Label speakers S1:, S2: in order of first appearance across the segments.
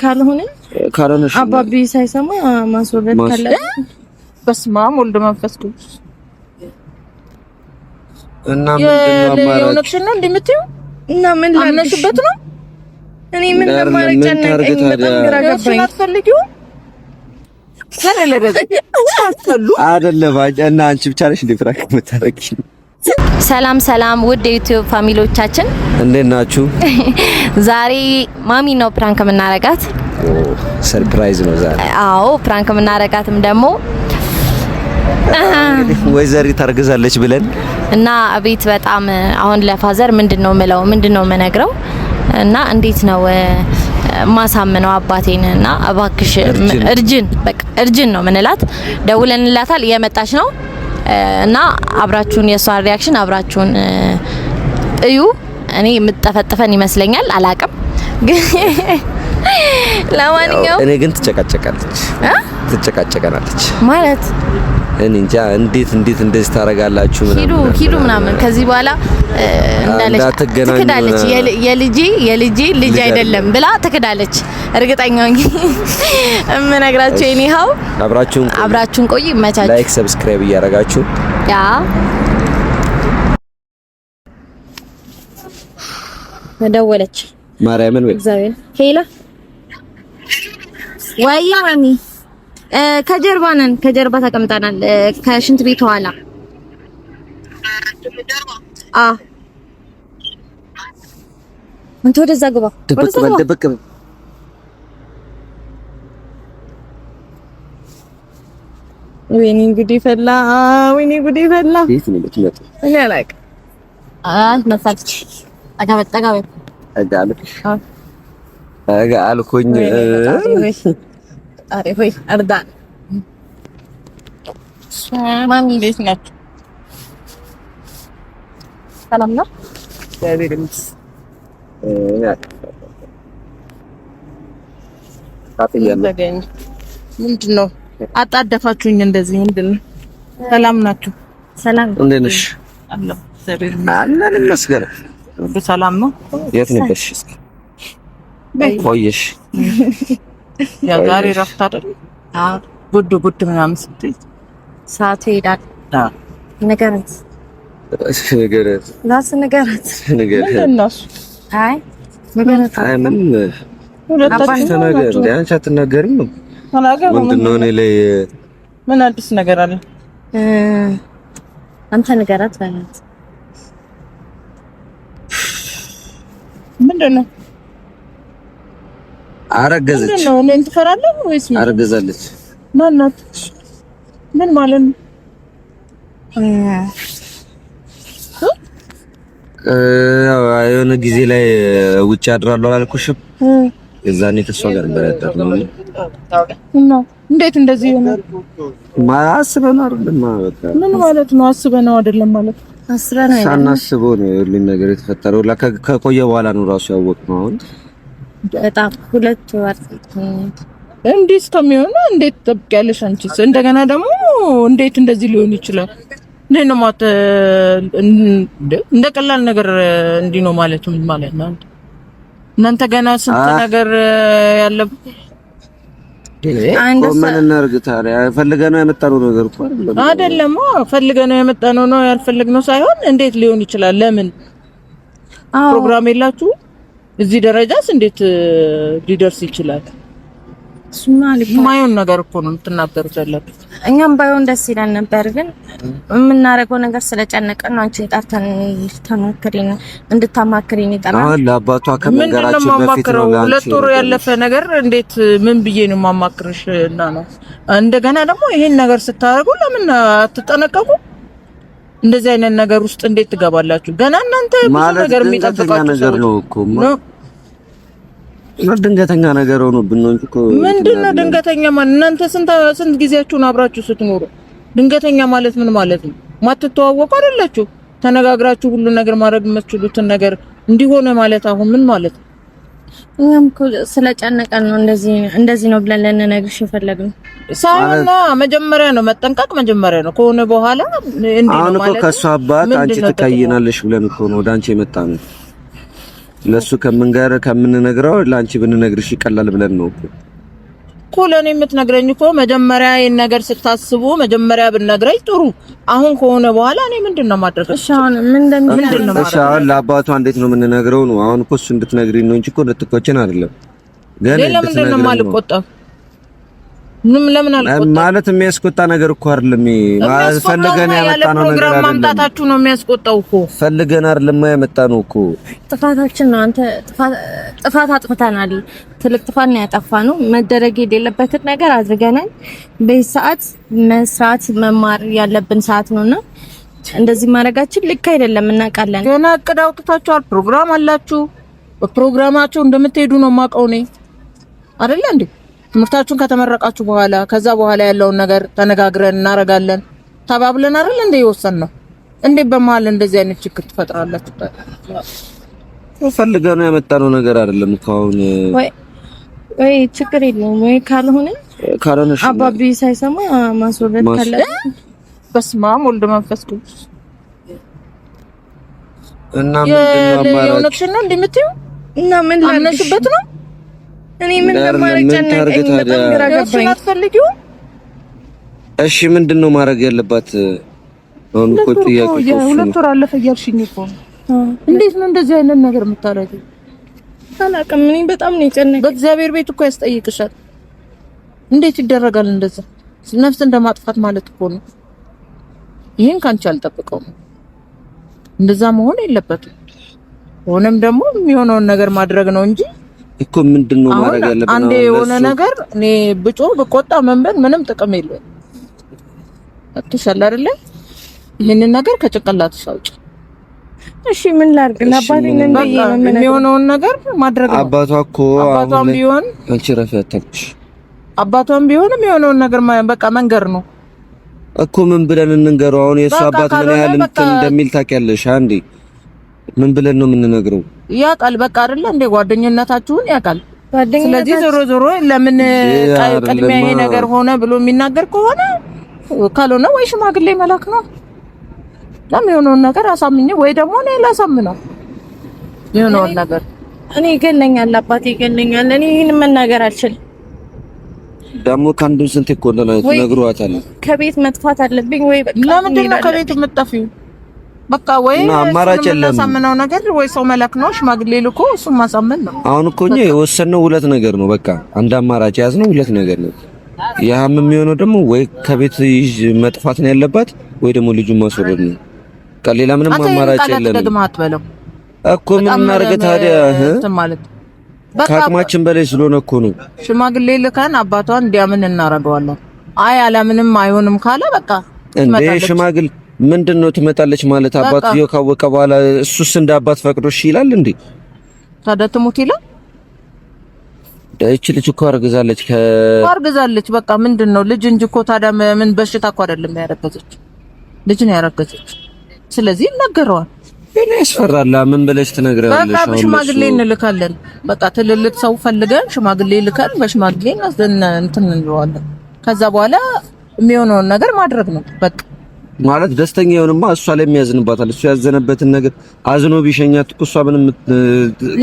S1: ካልሆነ
S2: ካልሆነ
S1: አባቢ ሳይሰማ ማስወረድ ካለ
S3: በስመ አብ ወልድ መንፈስ ቅዱስ
S2: እና ምንድነው አማራጭ?
S3: የእውነትሽን ነው እንዴ የምትይው?
S1: እና ምን
S3: አምነሽበት ነው?
S1: እኔ ምን ለማድረግ ጨነቀኝ። በጣም ግራ ገባኝ።
S3: አትፈልጊውም?
S2: አይደለም እና አንቺ ብቻ ነሽ እንዴ prank የምታረጊ?
S4: ሰላም ሰላም፣ ውድ የዩቲዩብ family ዎቻችን
S2: እንዴት ናችሁ?
S4: ዛሬ ማሚ ነው prank የምናረጋት።
S2: surprise ነው ዛሬ።
S4: አዎ prank የምናረጋትም ደግሞ
S2: ወይዘሪት አርግዛለች ብለን
S4: እና ቤት በጣም አሁን ለ father ምንድነው ምለው ምንድነው የምነግረው እና እንዴት ነው ማሳምነው አባቴን እና እባክሽ እርጅን በቃ እርጅን ነው ምንላት። ደውለንላታል እየመጣች ነው እና አብራችሁን የእሷን reaction አብራችሁን እዩ። እኔ የምጠፈጥፈን ይመስለኛል፣ አላቅም ግን ለማንኛውም
S2: እኔ ግን ትጨቃጨቃለች ትጨቃጨቀናለች
S4: ማለት
S2: እኔ እንጃ እንዴት እንዴት እንደዚህ ታደርጋላችሁ
S4: ምናምን ሂዱ ሂዱ ምናምን ከዚህ በኋላ እንዳለች ትክዳለች። የልጄ የልጄ ልጅ አይደለም ብላ ትክዳለች። እርግጠኛ ነኝ የምነግራቸው። anyhow
S2: አብራችሁን
S4: አብራችሁን ቆይ። ይመቻችሁ።
S2: like subscribe እያደረጋችሁ
S4: ያ መደወለች
S2: ማርያምን ወይ
S4: እግዚአብሔር hello ወይ ማሚ ከጀርባ ነን፣ ከጀርባ ተቀምጠናል። ከሽንት ቤት ኋላ አ አንተ ወደዛ ግባ፣
S2: ደበቅ በል ደበቅ በል።
S1: ወይኔ ጉዴ ፈላ፣ ወይኔ ጉዴ ፈላ።
S2: የት ነው የምትመጣው?
S1: እኔ አላውቅም።
S4: አይ መሳለች። ጠጋ በል ጠጋ በል
S2: ጠጋ አልኩኝ።
S1: ፈጣሪ ሆይ እርዳን።
S4: ማሚ
S3: እንዴት ናችሁ?
S4: ሰላም ነው?
S3: እግዚአብሔር ይመስገን። ምንድን ነው አጣደፋችሁኝ? እንደዚህ ምንድን ነው? ሰላም ናችሁ?
S4: ሰላም
S2: እንዴት ነሽ?
S3: አለሁ እግዚአብሔር ይመስገን።
S2: አለን ይመስገን።
S3: ሁሉ ሰላም ነው።
S2: የት ነበርሽ? እስኪ ቆየሽ?
S3: ያው ዛሬ እረፍት አይደል?
S4: አዎ።
S3: ጉድ ጉድ ምናምን ስትይ
S4: ሰዓቱ ይሄዳል። ንገራት
S2: ንገራት
S4: ራስ ንገራት
S2: ንገራት።
S3: ምንድን ነው እሱ?
S4: አይ ንገራት።
S2: አይ ምን
S3: ሁለታችሁ
S2: ተናገር እንደ አንቺ አትናገሪም?
S3: ተናገሩ።
S2: ምንድን ነው እኔ ላይ
S3: ምን አዲስ ነገር አለ?
S4: አንተ ንገራት በላት።
S3: ምንድን ነው
S2: አረገዘች?
S3: ምንድን ነው? እኔን ትፈራለህ ወይስ ምን?
S2: አረገዛለች።
S3: ማናት? ምን ማለት ነው?
S2: የሆነ ጊዜ ላይ ውጭ አድራለሁ አላልኩሽም? የዛኔ ከእሷ ጋር ነበር ያደርነው።
S3: እና እንዴት እንደዚህ ሆነ?
S2: አስበነው አይደለም። በቃ
S3: ምን ማለት ነው? አስበነው አይደለም ማለት
S4: አስበነው
S2: ሳናስበው ነው ሁሉም ነገር የተፈጠረው። ከቆየ በኋላ ነው ራሱ ያወቅነው። አሁን
S4: በጣም 2 ወር
S3: እንዲህ እስከሚሆን እንዴት ትጠብቂያለሽ አንቺስ? እንደገና ደግሞ እንዴት እንደዚህ ሊሆን ይችላል? እንዴት ነው ማለት እንደ ቀላል ነገር እንዲህ ነው ማለት ምን ማለት ነው? እናንተ ገና ስንት ነገር ያለ
S2: ምን እናድርግ ታዲያ? ፈልገነው ያመጣነው ነገር እኮ አይደለም።
S3: አይደለም ፈልገነው ያመጣነው ነው ያልፈለግነው ሳይሆን እንዴት ሊሆን ይችላል? ለምን ፕሮግራም የላችሁ? እዚህ ደረጃስ እንዴት ሊደርስ ይችላል?
S4: እሱማ ልክ
S3: የማይሆን ነገር እኮ ነው የምትናገሩት ያላችሁት።
S4: እኛም ባይሆን ደስ ይለን ነበር፣ ግን የምናደርገው ነገር ስለጨነቀን ነው አንቺን ጠርተን እንድታማክሪን እንድታማክሪን ይጠራል።
S2: አሁን ለአባቷ ከመንገራችን በፊት ነው
S3: 2 ወር ያለፈ ነገር እንዴት ምን ብዬ ነው የማማክርሽ? እና ነው እንደገና ደግሞ ይሄን ነገር ስታደርጉ ለምን አትጠነቀቁ? እንደዚህ አይነት ነገር ውስጥ እንዴት ትገባላችሁ? ገና እናንተ ብዙ ነገር የሚጠብቃችሁ
S2: ነገር ነው እኮ ድንገተኛ ነገር ሆኖብን ነው እንጂ እኮ
S3: ምንድን ነው ድንገተኛ ማለት? እናንተ ስንት ስንት ጊዜያችሁን አብራችሁ ስትኖሩ ድንገተኛ ማለት ምን ማለት ነው? ማትተዋወቁ አይደላችሁ? ተነጋግራችሁ ሁሉ ነገር ማድረግ የምትችሉትን ነገር እንዲሆነ ማለት አሁን ምን ማለት ነው?
S4: እኛም እኮ ስለጨነቀን ነው እንደዚህ እንደዚህ ነው ብለን ልንነግርሽ የፈለግነው።
S3: ሳይሆን መጀመሪያ ነው መጠንቀቅ፣ መጀመሪያ ነው ከሆነ በኋላ እንዲህ ነው
S2: አሁን እኮ
S3: ማለት
S2: ከእሷ አባት አንቺ ትካይናለሽ ብለን እኮ ነው ወደ አንቺ የመጣ ነው። ለሱ ከምንገር ከምንነግረው ለአንቺ ብንነግርሽ ይቀላል ብለን ነው እኮ
S3: እኮ ለእኔ የምትነግረኝ እኮ መጀመሪያ ይሄን ነገር ስታስቡ መጀመሪያ ብትነግረኝ ጥሩ። አሁን ከሆነ በኋላ እኔ ምንድን ነው ማድረግ?
S1: እሺ አሁን ምን እንደሚል
S2: እሺ አሁን ለአባቷ እንዴት ነው የምንነግረው ነው? አሁን እኮ እሱ እንድትነግሪኝ ነው እንጂ እኮ እንድትቆጭን አይደለም።
S3: ግን ለምንድን ነው የማልቆጣው? ምንም ለምን አልቆጣም?
S2: ማለት የሚያስቆጣ ነገር እኮ አይደለም። ማለት ፈልገን ያመጣነው ነገር አይደለም።
S3: ማምጣታችሁ ነው የሚያስቆጣው እኮ።
S2: ፈልገን አይደለም ያመጣነው እኮ
S4: ጥፋታችን ነው። አንተ ጥፋት አጥፍተናል። ትልቅ ጥፋት ነው ያጠፋነው። መደረግ የሌለበትን ነገር አድርገናል። በዚህ ሰዓት መስራት መማር ያለብን ሰዓት ነውና እንደዚህ ማድረጋችን ልክ አይደለም፣ እናውቃለን።
S3: ገና እቅድ አውጥታችኋል። ፕሮግራም አላችሁ። በፕሮግራማችሁ እንደምትሄዱ ነው የማውቀው እኔ አይደለ እንዴ? ትምህርታችሁን ከተመረቃችሁ በኋላ ከዛ በኋላ ያለውን ነገር ተነጋግረን እናረጋለን ተባብለን አይደል እንደ የወሰን ነው። እንዴ በመሀል እንደዚህ አይነት ችግር ትፈጥራላችሁ?
S2: ፈልገን ያመጣነው ነገር አይደለም እኮ አሁን።
S4: ወይ ወይ ችግር የለውም ወይ ካልሆነ
S2: ካልሆነ
S4: አባቢ ሳይሰማ ማስወረድ ካለ
S3: በስመ አብ ወልድ መንፈስ ቅዱስ
S2: እና ምንድነው አማራጭ?
S3: የእውነትሽን ነው እንዴ የምትይው?
S4: እና ምን
S3: አምነሽበት ነው?
S4: እኔ ምን ለማድረግ ጨነቀኝ። በጣም ግራ ገባኝ።
S3: አትፈልጊውም?
S2: እሺ ምንድን ነው ማድረግ ያለባት? አሁን እኮ ጥያቄ እኮ
S3: 2 ወር አለፈ እያልሽኝ እኮ እንዴት ነው እንደዚህ አይነት ነገር የምታደርጊው?
S4: አላውቅም። እኔ በጣም ነው የጨነቀኝ።
S3: በእግዚአብሔር ቤት እኮ ያስጠይቅሻል። እንዴት ይደረጋል እንደዛ? ነፍስ እንደማጥፋት ማለት እኮ ነው። ይሄን ካንቺ አልጠብቀውም። እንደዛ መሆን የለበትም። ሆነም ደግሞ የሚሆነውን ነገር ማድረግ ነው እንጂ
S2: እኮ ምንድነው ማድረግ ያለብን?
S3: አንዴ የሆነ ነገር እኔ ብጮ ብቆጣ መንበል ምንም ጥቅም የለውም። አትሻል አይደለ? ይሄንን ነገር ከጭንቅላትሽ አውጪ።
S4: እሺ ምን ላድርግ? ለአባቴ ምን ብዬ ነው
S3: የሚሆነውን ነገር ማድረግ ነው።
S2: አባቷ እኮ
S3: አባቷም ቢሆን
S2: አንቺ ረፊ አታልቅሽ።
S3: አባቷም ቢሆን የሚሆነውን ነገር በቃ መንገር ነው
S2: እኮ። ምን ብለን እንንገረው? አሁን የእሱ አባት ምን ያህል እንትን እንደሚል ታውቂያለሽ? አንዴ ምን ብለን ነው የምንነግረው?
S3: ያውቃል በቃ አይደለ እንዴ? ጓደኝነታችሁን ያውቃል። ስለዚህ ዞሮ ዞሮ ለምን ቅድሚያ ይሄ ነገር ሆነ ብሎ የሚናገር ከሆነ ካልሆነ ወይ ሽማግሌ መላክ ነው። ለምን የሆነውን ነገር አሳምኜ ወይ ደግሞ እኔ ላሳምነው የሆነውን ነገር።
S4: እኔ ይገለኛል፣ አባቴ ይገለኛል። እኔ ይሄን መናገር አልችልም።
S2: ደግሞ ከአንድም ስንት እኮ ነግሯታል።
S4: ከቤት መጥፋት አለብኝ ወይ በቃ።
S3: ለምንድን ነው ከቤት የምትጠፊው? በቃ ወይ
S2: አማራጭ የለም።
S3: የምናሳምነው ነገር ወይ ሰው መላክ ነው፣ ሽማግሌ ልኮ እሱን ማሳመን ነው።
S2: አሁን እኮ እኛ የወሰንነው ሁለት ነገር ነው። በቃ አንድ አማራጭ የያዝነው ሁለት ነገር ነው። ያም የሚሆነው ደግሞ ወይ ከቤት ይዥ መጥፋት ነው ያለባት ወይ ደግሞ ልጁን ማስወረድ ነው። በቃ ሌላ ምንም አማራጭ የለም እኮ። ምን እናድርግ ታዲያ? ከአቅማችን በላይ ስለሆነ እኮ ነው።
S3: ሽማግሌ ልከን አባቷን እንዲያምን እናደርገዋለን። አይ አላምንም አይሆንም ካለ በቃ
S2: እንዴ ሽማግሌ ምንድን ነው ትመጣለች ማለት? አባትየው ካወቀ በኋላ እሱስ እንደ አባት ፈቅዶ እሺ ይላል እንዴ?
S3: ታዲያ ትሙት ይላል።
S2: እቺ ልጅ እኮ አርግዛለች።
S3: አርግዛለች። በቃ ምንድን ነው ልጅ እንጂ እኮ ታዲያ ምን በሽታ እኮ አይደለም ያረገዘች፣ ልጅ ነው ያረገዘች። ስለዚህ ይነገረዋል።
S2: ግን ያስፈራላ። ምን ብለሽ ትነግረዋለሽ?
S3: በቃ በሽማግሌ እንልካለን። በቃ ትልልቅ ሰው ፈልገን ሽማግሌ ልከን በሽማግሌ እንትን እንለዋለን። ከዛ በኋላ የሚሆነውን ነገር ማድረግ ነው በቃ።
S2: ማለት ደስተኛ የሆንማ እሷ ላይ የሚያዝንባታል። እሱ ያዘነበትን ነገር አዝኖ ቢሸኛት እኮ እሷ ምንም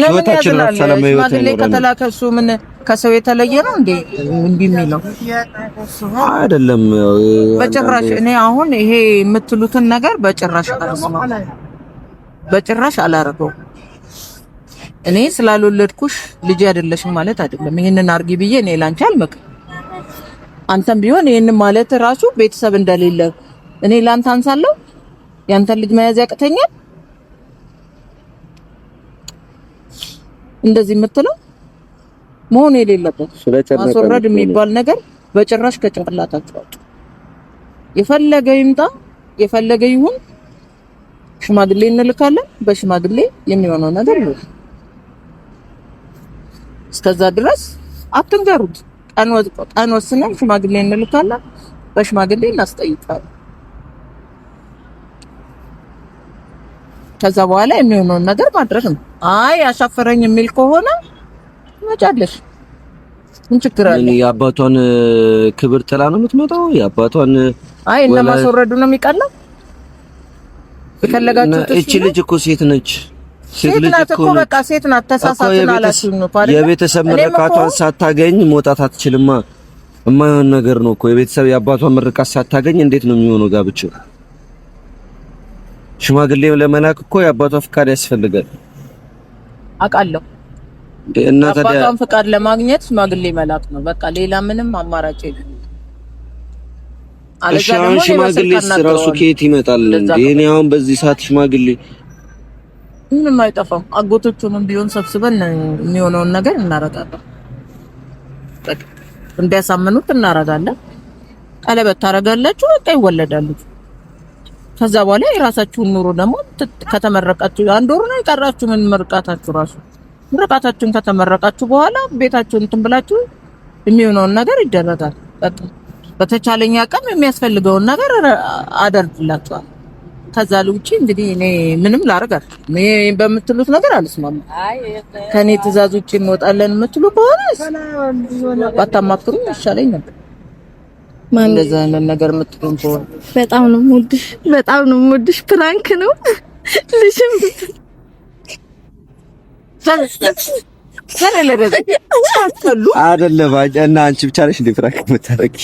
S2: ህይወታችን ራሱ ሰላም ህይወት
S3: አይኖርም። ከተላከ እሱ ምን ከሰው የተለየ ነው እንዴ? እንቢ የሚለው
S2: አይደለም
S3: በጭራሽ። እኔ አሁን ይሄ የምትሉትን ነገር በጭራሽ አልስማም፣ በጭራሽ አላረገውም። እኔ ስላልወለድኩሽ ልጅ አይደለሽም ማለት አይደለም። ይሄንን አርጊ ብዬ እኔ ላንቺ አልመክርም። አንተም ቢሆን ይሄንን ማለት ራሱ ቤተሰብ እንደሌለ እኔ ላንተ አንሳለሁ። ያንተን ልጅ መያዝ ያቅተኛል እንደዚህ የምትለው መሆን የሌለበት ማስወረድ የሚባል ነገር በጭራሽ ከጭንቅላታችሁ አውጡ። የፈለገ ይምጣ የፈለገ ይሁን ሽማግሌ እንልካለን። በሽማግሌ የሚሆነው ነገር ይሁን። እስከዛ ድረስ አትንገሩት። ቀን ወስነን ሽማግሌ እንልካለን። በሽማግሌ እናስጠይቃለን። ከዛ በኋላ የሚሆነውን ነገር ማድረግ ነው። አይ አሻፈረኝ የሚል ከሆነ ትመጫለሽ። ምን ችግር አለ?
S2: የአባቷን ክብር ጥላ ነው የምትመጣው። የአባቷን
S3: አይ እና ማስወረዱ ነው የሚቀለው። የፈለጋችሁት
S2: እቺ ልጅ እኮ ሴት ነች።
S3: ሴት ናት እኮ በቃ ሴት ናት። ተሳሳትን አላችሁኝ ነው አይደል?
S2: የቤተሰብ ምርቃቷን ሳታገኝ መውጣት አትችልማ። የማይሆን ነገር ነው እኮ የቤተሰብ የአባቷን ምርቃት ሳታገኝ እንዴት ነው የሚሆነው ጋብቻው? ሽማግሌ ለመላክ እኮ የአባቷ ፍቃድ ያስፈልጋል።
S3: አውቃለሁ።
S2: እና ታዲያ
S3: የአባቷን ፍቃድ ለማግኘት ሽማግሌ መላክ ነው በቃ፣ ሌላ ምንም አማራጭ የለም።
S2: እሺ አሁን ሽማግሌ ራሱ ከየት ይመጣል እንዴ? እኔ አሁን በዚህ ሰዓት ሽማግሌ
S3: ምንም አይጠፋም። አጎቶቹንም ቢሆን ሰብስበን የሚሆነውን ነገር እናረጋለን። በቃ እንዲያሳምኑት እናረጋለን። ቀለበት ታረጋላችሁ፣ በቃ ይወለዳሉ። ከዛ በኋላ የራሳችሁን ኑሮ ደግሞ ከተመረቃችሁ አንድ ወር ነው የቀራችሁ። ምን ምርቃታችሁ ራሱ ምርቃታችሁን ከተመረቃችሁ በኋላ ቤታችሁን እንትን ብላችሁ የሚሆነውን ነገር ይደረጋል። በቃ በተቻለኝ አቅም የሚያስፈልገውን ነገር አደርግላችኋል። ከዛ ውጪ እንግዲህ እኔ ምንም ላደርግ አልችልም። እኔ በምትሉት ነገር አልስማማም። ከኔ ትዕዛዝ ውጪ እንወጣለን የምትሉ ከሆነ ባታማክሩኝ ይሻለኝ ነበር። እንደዛ አይነት ነገር የምትሉን ከሆነ
S1: በጣም ነው የምወድሽ፣ በጣም ነው የምወድሽ። prank ነው ልሽም
S2: አይደለም እና አንቺ ብቻ ነሽ እንደ prank የምታረጊ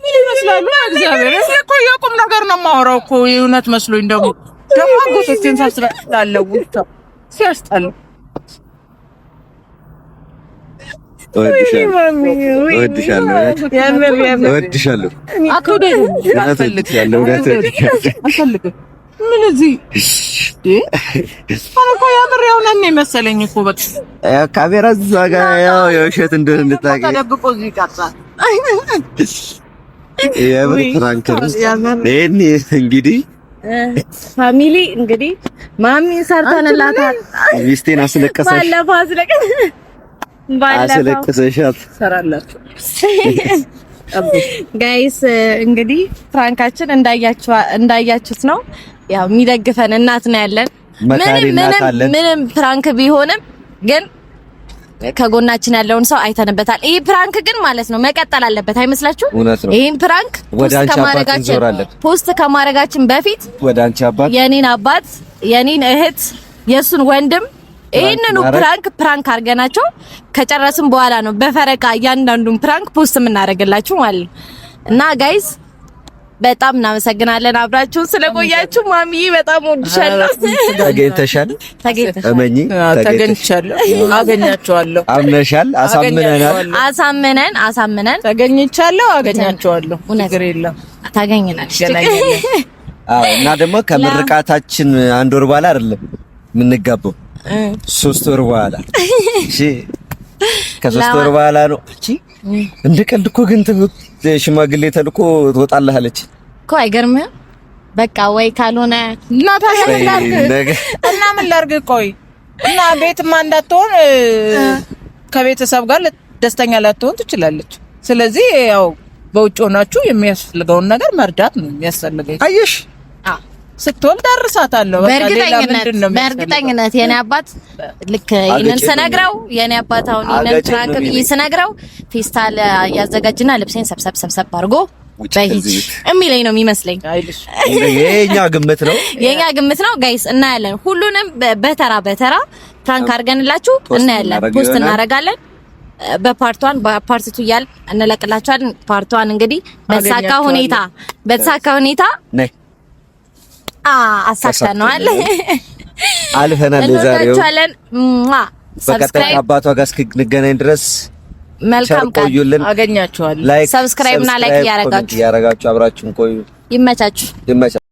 S3: ምን ይመስላሉ? እግዚአብሔር እኔ እኮ የቁም ነገር ነው የማወራው እኮ የእውነት መስሎኝ ደግሞ ደግሞ አጎቶቼን ሳስበላለው ሲያስጠላ
S2: እወድሻለሁ።
S3: ምን እዚህ እኮ የምር የእውነት ነው የመሰለኝ እኮ በቃ
S2: ካሜራ እዛ ጋር ያው የውሸት እንደሆነ እንድታውቂ
S3: ተደብቆ እዚህ ይቀርጻል።
S2: የምር prank ነው። ይሄን እንግዲህ
S1: family እንግዲህ ማሚ ሰርተንላታል።
S2: ሚስቴን አስለቀሰሽ፣
S1: ባለፈው
S2: አስለቅሰሻት
S3: ሰራላችሁ
S1: guys። እንግዲህ prank ኣችን እንዳያችሁት ነው። ያው የሚደግፈን እናት ነው ያለን። ምንም ምንም prank ቢሆንም ግን ከጎናችን ያለውን ሰው አይተንበታል። ይህ prank ግን ማለት ነው መቀጠል አለበት አይመስላችሁ? ይህን prank post ከማድረጋችን በፊት
S2: ወደ አንቺ አባት፣
S1: የኔን አባት፣ የኔን እህት፣ የሱን ወንድም ይህንኑ prank አድርገናቸው ከጨረስን በኋላ ነው በፈረቃ እያንዳንዱን prank post የምናደርግላችሁ ማለት ነው። እና guys በጣም እናመሰግናለን አብራችሁን ስለቆያችሁ። ማሚዬ በጣም ወድሻለሁ።
S2: ተገኝተሻል፣ እመኚ
S3: ተገኝቻለሁ። አገኛቸዋለሁ።
S2: አምነሻል፣ አሳምነናል።
S1: አሳምነን አሳምነን
S3: ተገኝቻለሁ፣ አገኛቸዋለሁ። ችግር የለም
S1: ታገኝናለሽ።
S2: አዎ። እና ደግሞ ከምርቃታችን አንድ ወር በኋላ አይደለም የምንጋባው፣ 3 ወር በኋላ። እሺ፣ ከ3 ወር በኋላ ነው። እቺ እንደ ቀልድ እኮ ግን ሽማግሌ ተልኮ ትወጣለህ አለች
S1: እኮ አይገርምህም? በቃ ወይ ካልሆነ
S3: እና ታዲያ ምን ላድርግ? እና ምን ላድርግ? ቆይ እና ቤትማ እንዳትሆን ከቤተሰብ ጋር ደስተኛ ላትሆን ትችላለች። ስለዚህ ያው በውጭ ሆናችሁ የሚያስፈልገውን ነገር መርዳት ነው የሚያስፈልገው።
S2: አየሽ
S3: ስትወልድ አርሳታለሁ።
S4: በእርግጠኝነት የኔ አባት ልክ ይሄንን ስነግረው የኔ አባት አሁን ይሄንን prank ብዬ ስነግረው ፌስታል ያዘጋጅና ልብሴን ሰብሰብ ሰብሰብ አድርጎ በሂድ የሚለኝ ነው የሚመስለኝ።
S2: የኛ ግምት ነው
S4: የኛ ግምት ነው guys። እናያለን። ሁሉንም በተራ በተራ prank አድርገንላችሁ እናያለን። post እናደርጋለን። በ part one በ part two እያልን እንለቅላችኋለን። part one እንግዲህ በተሳካ ሁኔታ በተሳካ ሁኔታ አሳክተነዋል፣
S2: አልፈናል። የዛሬው
S4: subscribe
S2: አባቷ ጋር እስክንገናኝ ድረስ
S4: መልካም ቀን
S2: ቆዩልን።
S3: አገኛችኋለሁ።
S4: subscribe እና like እያረጋችሁ
S2: አብራችሁን ቆዩ።
S4: ይመቻችሁ።
S2: ይመቻችሁ።